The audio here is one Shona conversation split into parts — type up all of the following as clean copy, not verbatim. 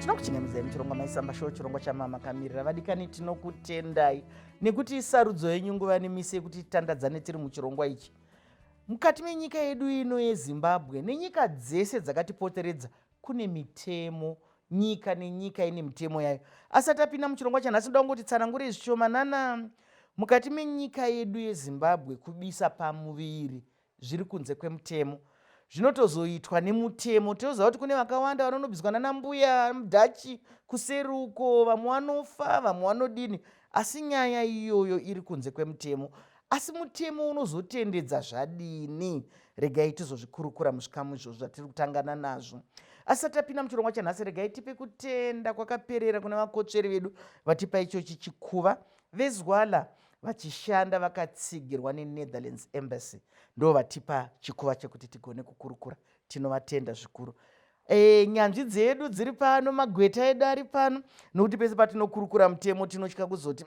Tinokuchingamidzai muchirongwa Maisamba Show, chirongwa chamama kamirira. Vadikani, tinokutendai nekuti sarudzo yenyu nguva nemisi yekuti titandadzane tiri muchirongwa ichi. Mukati menyika yedu ino yeZimbabwe nenyika dzese dzakatipoteredza kune mitemo. Nyika nenyika ine mitemo yayo. Asati apinda muchirongwa chanhasi, ndoda kungoti tsanangure zvishomanana. Mukati menyika yedu yeZimbabwe, kubisa pamuviri zviri kunze kwemutemo, zvinotozoitwa nemutemo. Tinoziva kuti kune vakawanda vanonobviswa nana mbuya mudhachi kuseri uko, vamwe vanofa, vamwe vanodini, asi nyaya iyoyo iri kunze kwemutemo. Asi mutemo unozotendedza zvadini? Regai tizozvikurukura muzvikamu izvozvo zvatiri kutangana nazvo. Asi tapinda muchirongwa chanhasi, regai tipe kutenda kwakaperera kuna vakotsveri vedu vatipa ichochi chikuva, veZwala, vachishanda vakatsigirwa neNetherlands Embassy. Ndo vatipa chikuva chekuti tigone kukurukura. Tinovatenda zvikuru. Nyanzvi dzedu dziri pano, magweta edu ari pano, nokuti pese patinokurukura mutemo tinotya kuzoti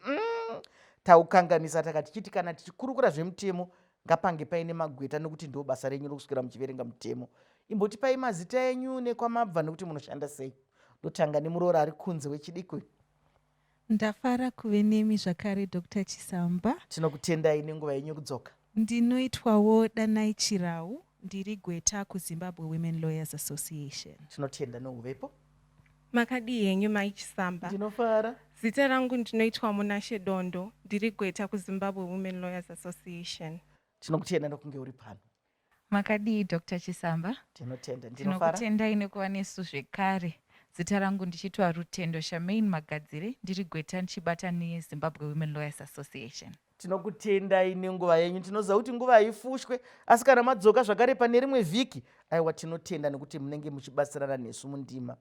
taukanganisa. Taka tichiti kana tichikurukura zvemutemo ngapange paine magweta, nokuti ndo basa renyu rokuswera muchiverenga mutemo. Imbotipai mazita enyu nekwamabva nekuti munoshanda sei. Ndotanga nemuroora ari kunze wechidiki. Ndafara kuve nemi zvakare, Dr Chisamba. Tinokutendai nenguva yenyu yekudzoka. Ndinoitwawo Danai Chirau, ndiri gweta kuZimbabwe Women Lawyers Association. Tinotenda neuvepo. Makadii henyu, Mai Chisamba? Ndinofara. Zita rangu ndinoitwa Munashe Dondo, ndiri gweta kuZimbabwe Women Lawyers Association. Tinokutenda nokunge uri pano. Makadii, Dr Chisamba? Tinotenda, ndinofara. Tinokutendai nekuva nesu zvekare. Zita rangu ndichitwa Rutendo Shamain Magadzire, ndiri gweta ndichibata neZimbabwe Women Lawyers Association. Tinokutendai nenguva yenyu. Tinoziva kuti nguva haifushwe, asi kana madzoka zvakare pane rimwe vhiki, aiwa, tinotenda nekuti munenge muchibatsirana nesu mundima.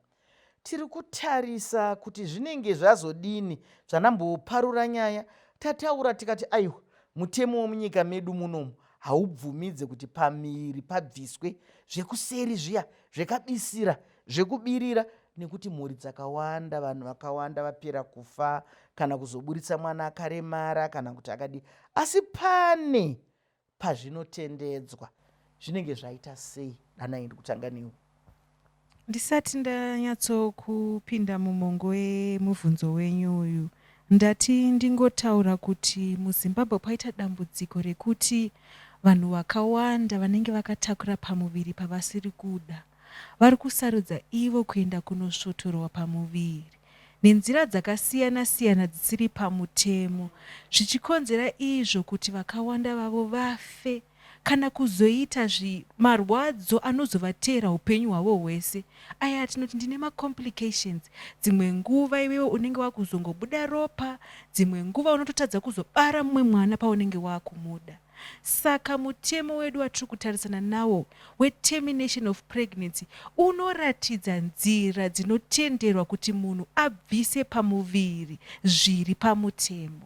Tiri kutarisa kuti zvinenge zvazodini zvanamboparura nyaya. Tataura tikati aiwa, mutemo wemunyika medu munomu haubvumidze kuti pamiri pabviswe zvekuseri zviya zvekabisira, zvekubirira, nekuti mhuri dzakawanda, vanhu vakawanda vapera kufa kana kuzoburitsa mwana akaremara kana kuti akadii. Asi pane pazvinotendedzwa. Zvinenge zvaita sei? Danai, ndikutanga newe. Ndisati ndanyatsokupinda mumongo wemubvunzo wenyu uyu, ndati ndingotaura kuti muZimbabwe kwaita dambudziko rekuti vanhu vakawanda vanenge vakatakura pamuviri pavasiri kuda vari kusarudza ivo kuenda kunosvotorwa pamuviri nenzira dzakasiyana-siyana dzisiri pamutemo, zvichikonzera izvo kuti vakawanda vavo vafe kana kuzoita marwadzo anozovateera upenyu hwavo hwese, aya atinoti ndine macomplications. Dzimwe nguva iwewe unenge wakuzongobuda ropa, dzimwe nguva unototadza kuzobara mumwe mwana paunenge wakumuda. Saka mutemo wedu watiri kutarisana nawo weTermination of Pregnancy unoratidza nzira dzinotenderwa kuti munhu abvise pamuviri zviri pamutemo.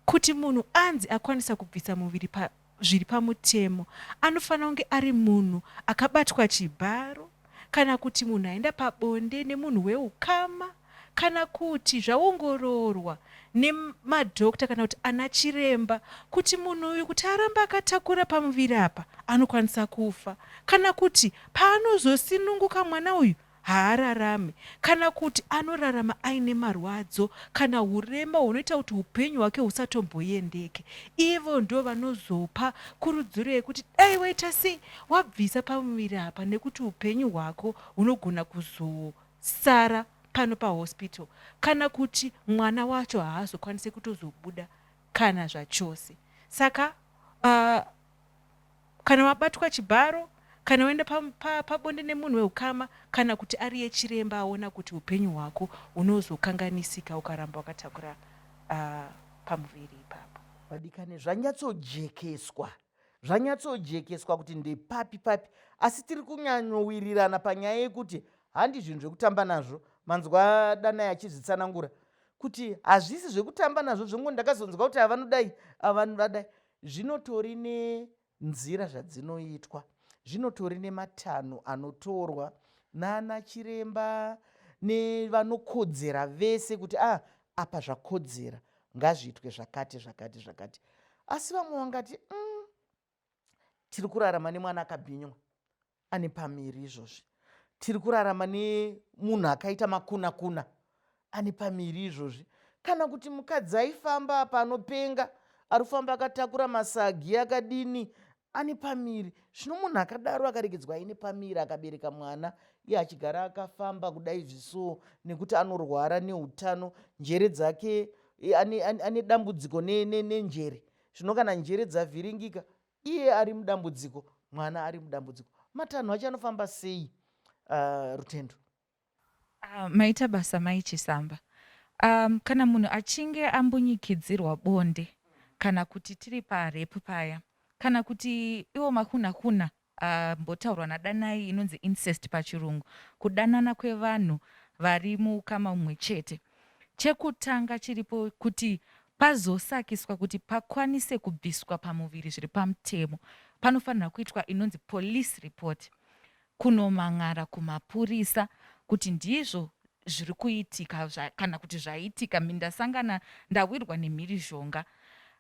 Kuti munhu anzi akwanisa kubvisa muviri pa, zviri pamutemo, anofanira kunge ari munhu akabatwa chibharo, kana kuti munhu aenda pabonde nemunhu weukama, kana kuti zvaongororwa nemadhokta kana kuti ana chiremba kuti munhu uyu kuti aramba akatakura pamuviri apa anokwanisa kufa, kana kuti paanozosinunguka mwana uyu haararami, kana kuti anorarama aine marwadzo kana urema hunoita kuti upenyu hwake husatomboendeke. Ivo ndo vanozopa kurudziro yekuti dai waita sei, wabvisa pamuviri apa, nekuti upenyu hwako hunogona kuzosara pano pahospital, kana kuti mwana wacho haazokwanisi kutozobuda kana zvachose. Saka kana wabatwa chibharo, kana waenda pabonde nemunhu weukama, kana kuti ari yechiremba aona kuti upenyu hwako hunozokanganisika ukaramba wakatakura pamuviri ipapo. Vadikani, zvanyatsojekeswa, zvanyatsojekeswa kuti ndepapi papi, asi tiri kunyanyowirirana panyaya yekuti handi zvinhu zvekutamba nazvo. Manzwa Danai achizvitsanangura kuti hazvisi zvekutamba nazvo, zvengo ndakazonzwa kuti havanodai, havanodai. Zvinotori nenzira zvadzinoitwa, zvinotori nematanho anotorwa nana chiremba nevanokodzera vese kuti a apa zvakodzera, ngazviitwe zvakati zvakati zvakati. Asi vamwe vangati, tiri kurarama nemwana akabhinywa ane pamiri izvozvi. Tiri kurarama nemunhu akaita makuna kuna ane pamiri izvozvi, kana kuti mukadzi aifamba apa anopenga, ari kufamba akatakura masagi akadini, ane pamiri. Zvino munhu akadaro akaregedzwa aine pamiri, akabereka mwana, iye achigara akafamba kudai zviso nekuti anorwara neutano, njere dzake ane, ane, ane dambudziko nenjere. Zvino kana njere dzavhiringika, iye ari mudambudziko, mwana ari mudambudziko. Matanho acho anofamba sei, Rutendo? Maita basa, Mai Chisamba. Kana munhu achinge ambunyikidzirwa bonde, kana kuti tiri parape paya, kana kuti iwo makuna kuna mbotaurwa naDanai, inonzi incest pachirungu, kudanana kwevanhu vari muukama mumwe chete, chekutanga chiripo kuti pazosakiswa kuti pakwanise kubviswa pamuviri zviri pamutemo, panofanira kuitwa inonzi police report, kunomang'ara kumapurisa kuti ndizvo zviri kuitika kana kuti zvaitika, ndasangana, ndawirwa nemhirizhonga.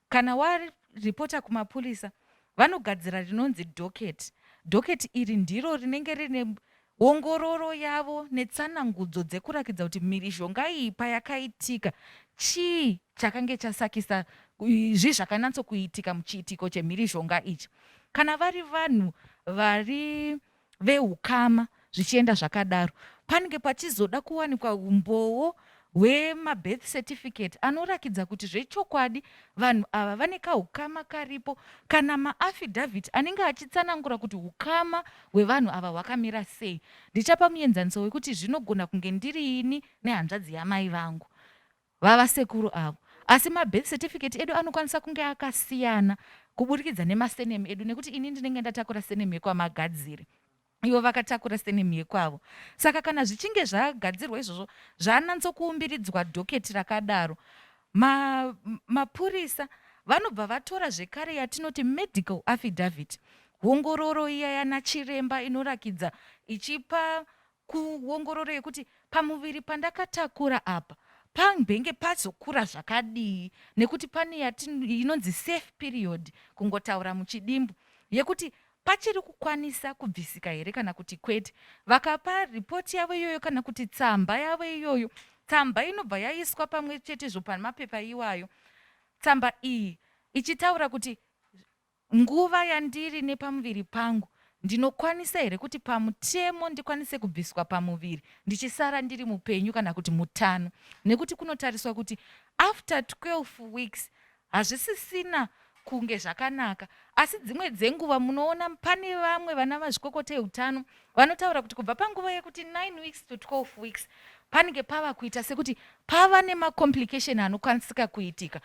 Kana waripota kumapurisa, vanogadzira rinonzi docket. Docket iri ndiro rinenge rine ongororo yavo netsanangudzo dzekurakidza kuti mhirizhonga iyi payakaitika, chii chakange chasakisa, zvi zvakanatsokuitika muchiitiko chemhirizhonga ichi. Kana vari vanhu vari veukama, zvichienda zvakadaro, panenge pachizoda kuwanikwa umbowo hwemabirth certificate anorakidza kuti zvechokwadi vanhu ava vane kaukama karipo, kana maaffidavit anenge achitsanangura kuti ukama hwevanhu ava hwakamira sei. Ndichapa muenzaniso wekuti zvinogona kunge ndiri ini nehanzvadzi yamai vangu, vava sekuru avo, asi mabirth certificate edu anokwanisa kunge akasiyana kuburikidza nemasurname edu, nekuti ini ndinenge ndatakura surname yekwaMagadziri, ivo vakatakura surname yekwavo. Saka kana zvichinge zvagadzirwa izvozvo, zvanatsokuumbiridzwa docket rakadaro, mapurisa vanobva vatora zvekare yatinoti medical affidavit, ongororo iya yanachiremba inorakidza, ichipa kuongororo yekuti pamuviri pandakatakura apa pambenge pazokura zvakadii, nekuti pane inonzi safe period, kungotaura muchidimbu, yekuti pachiri kukwanisa kubvisika here kana kuti kwete. Vakapa ripoti yavo iyoyo kana kuti tsamba yavo iyoyo, tsamba inobva yaiswa pamwe chetezvo pamapepa iwayo, tsamba iyi ichitaura kuti nguva yandiri nepamuviri pangu ndinokwanisa here kuti pamutemo ndikwanise kubviswa pamuviri ndichisara ndiri mupenyu kana kuti mutano, nekuti kunotariswa kuti after 12 weeks hazvisisina kunge zvakanaka. Asi dzimwe dzenguva munoona pane vamwe vana mazvikokota eutano vanotaura kuti kubva panguva yekuti 9 weeks to 12 weeks panenge pava kuita sekuti pava nemacomplication anokwanisika kuitika,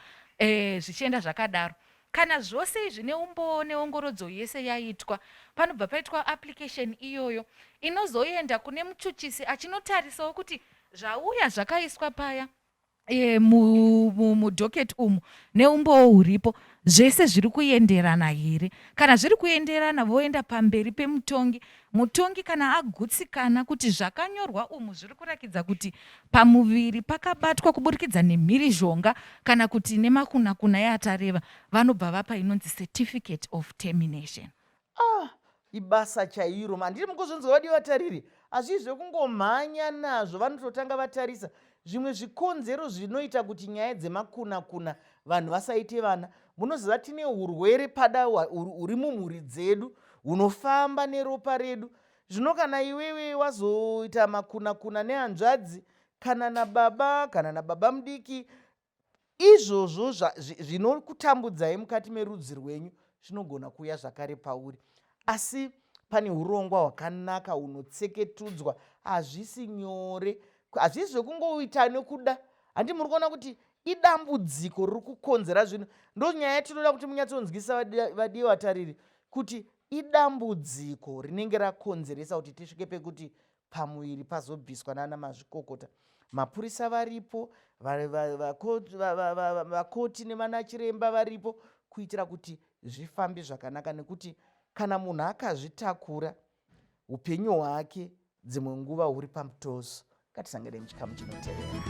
zvichienda zvakadaro. Kana zvose izvi neumbowo neongorodzo yese yaitwa, panobva paitwa application iyoyo inozoenda kune muchuchisi achinotarisawo kuti zvauya zvakaiswa paya mudocket umu neumbowo huripo zvese zviri kuenderana here. Kana zviri kuenderana, voenda pamberi pemutongi. Mutongi kana agutsikana kuti zvakanyorwa umu zviri kurakidza kuti pamuviri pakabatwa kuburikidza nemhirizhonga kana kuti nemakunakuna yatareva, vanobva vapa inonzi certificate of termination. Ah, ibasa chairo. Handiri mukuzvinzwa, vadiwa vatariri? Hazvii zvekungomhanya nazvo, vanototanga vatarisa zvimwe zvikonzero zvinoita kuti nyaya dzemakunakuna, vanhu vasaite vana. Munoziva tine urwere pada huri mumhuri dzedu, hunofamba neropa redu. Zvino kana iwewe wazoita makunakuna nehanzvadzi kana nababa kana nababa mudiki, izvozvo zvinokutambudzai mukati merudzi rwenyu zvinogona kuuya zvakare pauri. Asi pane urongwa hwakanaka hunotseketudzwa. Hazvisi nyore, hazvisi zvekungoita nekuda. Handi muri kuona kuti idambudziko riri kukonzera zvinhu? Ndo nyaya yatinoda kuti munyatsonzwisa, vadiwa vatariri, kuti idambudziko rinenge rakonzeresa kuti tisvike pekuti pamuviri pazobviswa nana mazvikokota. Mapurisa varipo, vakoti nevanachiremba varipo kuitira kuti zvifambe zvakanaka, nekuti kana munhu akazvitakura, upenyu hwake dzimwe nguva huri pamutoso. Ngatisangane muchikamu chinotevera.